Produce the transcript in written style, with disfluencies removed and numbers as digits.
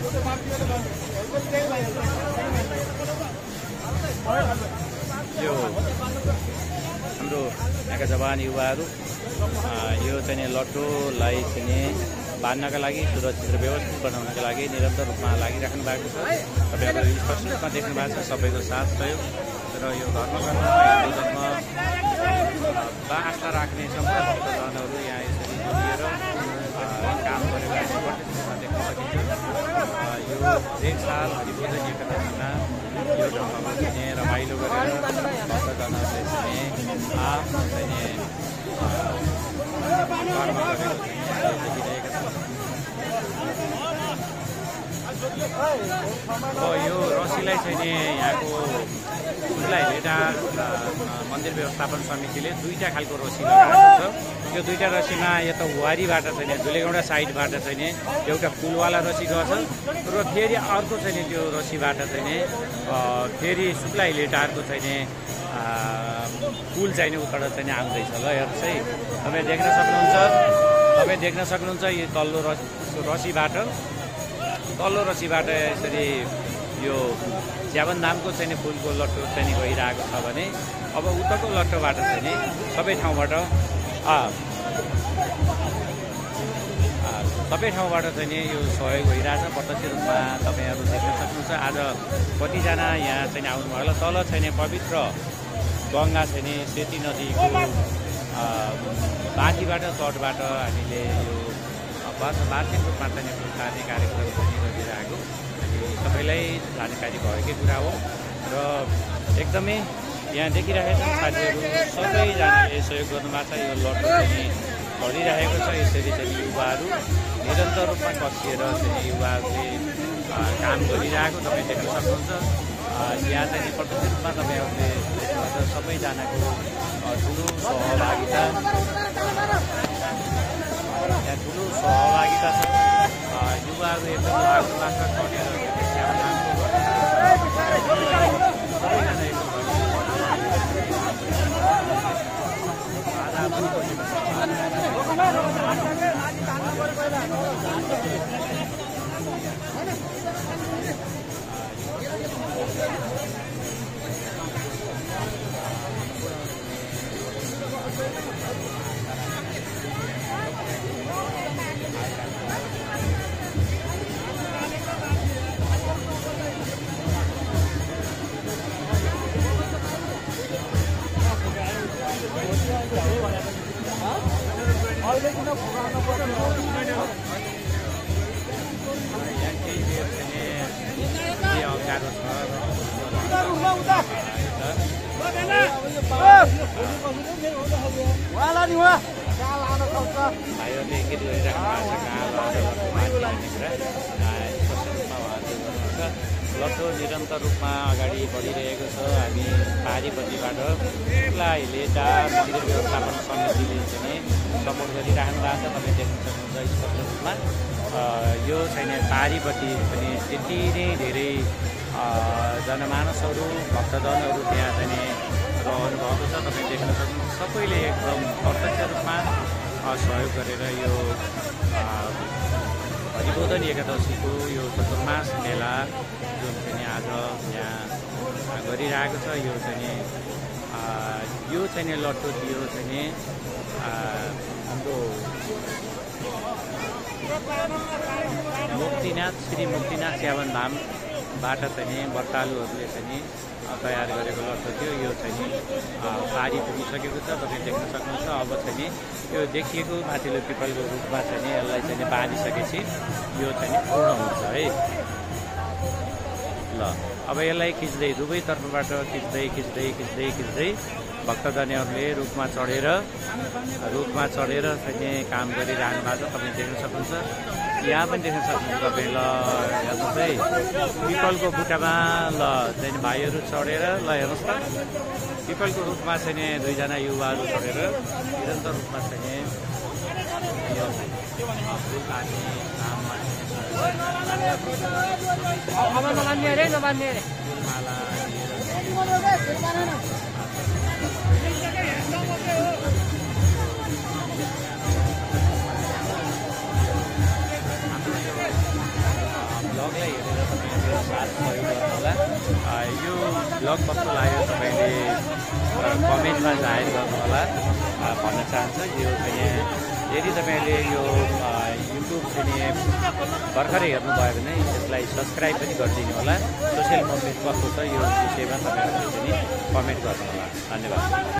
यो हाम्रो यहाँका जवान युवाहरू यो चाहिँ लट्टोलाई चाहिँ बाँध्नका लागि सुरक्षित र व्यवस्थित बनाउनका लागि निरन्तर रूपमा लागिराख्नु भएको छ। तपाईँहरू स्पष्ट रूपमा देख्नु भएको छ सबैको साथ सहयोग र यो धर्मकर्ममा हिन्दू धर्ममा आस्था राख्ने सम्पूर्ण भक्तजनहरू यहाँ यसरी जोडिएर काम गरिरहेको देख्न सकिन्छ। यो एक साल हरिबोधन एकादशीमा यो ढङ्गमा चाहिँ रमाइलो गरेर भक्तजनहरूले चाहिँ आफ्नो चाहिँ कर्म गरेर देखिरहेका छन्। अब यो रसीलाई चाहिँ नि यहाँको उसलाई भेटा मन्दिर व्यवस्थापन समितिले दुईवटा खालको रसी लगाएको छ। त्यो दुईवटा रसीमा यता हुवारीबाट चाहिँ धुलेगौडा साइडबाट चाहिँ एउटा फुलवाला रसी गर्छ र फेरि अर्को चाहिँ त्यो रसीबाट चाहिँ फेरि सुक्लाई लेटारको चाहिँ पुल चाहिँ उताबाट चाहिँ आउँदैछ। ल हेर्नुहोस् है, तपाईँ देख्न सक्नुहुन्छ यो तल्लो रसीबाट यसरी यो च्यावन नामको चाहिँ फुलको लट्टो चाहिँ गइरहेको छ भने अब उताको लट्टोबाट चाहिँ सबै ठाउँबाट चाहिँ यो सहयोग भइरहेछ प्रत्यक्ष रूपमा तपाईँहरू देख्न सक्नुहुन्छ। आज कतिजना यहाँ चाहिँ आउनुभयो होला। तल चाहिँ पवित्र गङ्गा चाहिँ सेती नदीको बाँकीबाट तटबाट हामीले यो वार्षिक रूपमा चाहिँ फुल खाने कार्यक्रम पनि गरिरहेको सबैलाई जानकारी भएकै कुरा हो र एकदमै यहाँ देखिरहेका छन् साथीहरू सबैजनाले सहयोग गर्नुभएको छ। यो लट्टो पनि गरिरहेको छ। यसरी चाहिँ युवाहरू निरन्तर रूपमा कसिएर चाहिँ युवाहरूले काम गरिरहेको तपाईँ देख्न सक्नुहुन्छ। यहाँ चाहिँ प्रत्यक्ष रूपमा तपाईँहरूले सबैजनाको ठुलो सहभागिता छ। युवाहरू एकदम आगोबाट खटेर लट्टो निरन्तर रूपमा अगाडि बढिरहेको छ। हामी पारीपट्टिबाट उसलाई लेटार मन्दिर व्यवस्थापन समितिले चाहिँ सपोर्ट गरिराख्नु भएको छ। तपाईँ देख्न सक्नुहुन्छ स्पष्ट रूपमा। यो चाहिँ पारीपट्टि पनि त्यति नै धेरै जनमानसहरू भक्तजनहरू त्यहाँ चाहिँ रहनु भएको छ। तपाईँ देख्न सक्नुहुन्छ सबैले एकदम प्रत्यक्ष रूपमा सहयोग गरेर यो हरिबोधन एकादशीको यो चतुर्मास मेला जुन चाहिँ आज यहाँ गरिरहेको छ यो चाहिँ लट्टो दियो चाहिँ हाम्रो श्री मुक्तिनाथ च्यावन धामबाट चाहिँ व्रतालुहरूले चाहिँ तयार गरेको लट्टो थियो। यो चाहिँ पारी पुगिसकेको छ। तपाईँ देख्न सक्नुहुन्छ। अब चाहिँ यो देखिएको माथिल्लो पिपलको रूपमा चाहिँ यसलाई चाहिँ बाँधिसकेपछि यो चाहिँ पूर्ण हुन्छ है। ल अब यसलाई खिच्दै दुवैतर्फबाट खिच्दै भक्तजनहरूले रुखमा चढेर चाहिँ काम गरिरहनु भएको छ। तपाईँ देख्न सक्नुहुन्छ। यहाँ पनि देख्न सक्नुहुन्छ तपाईँ। ल हेर्नुहोस् है, पिपलको बुट्टामा ल चाहिँ भाइहरू चढेर ल हेर्नुहोस् त पिपलको रुखमा चाहिँ दुईजना युवाहरू चढेर निरन्तर रूपमा चाहिँ यो फुल खाने काममा ब्लगलाई हेरेर तपाईँले साथ सहयोग गर्नुहोला। यो ब्लग कस्तो लाग्यो तपाईँले कमेन्टमा जाहेर गर्नुहोला भन्न चाहन्छु। यो चाहिँ यदि तपाईँले यो युट्युब चाहिँ भर्खरै हेर्नुभयो भने यसलाई सब्सक्राइब पनि गरिदिनु होला। सोसियल मुभमेन्ट कस्तो छ यो विषयमा तपाईँहरूले पनि कमेन्ट गर्नुहोला। धन्यवाद।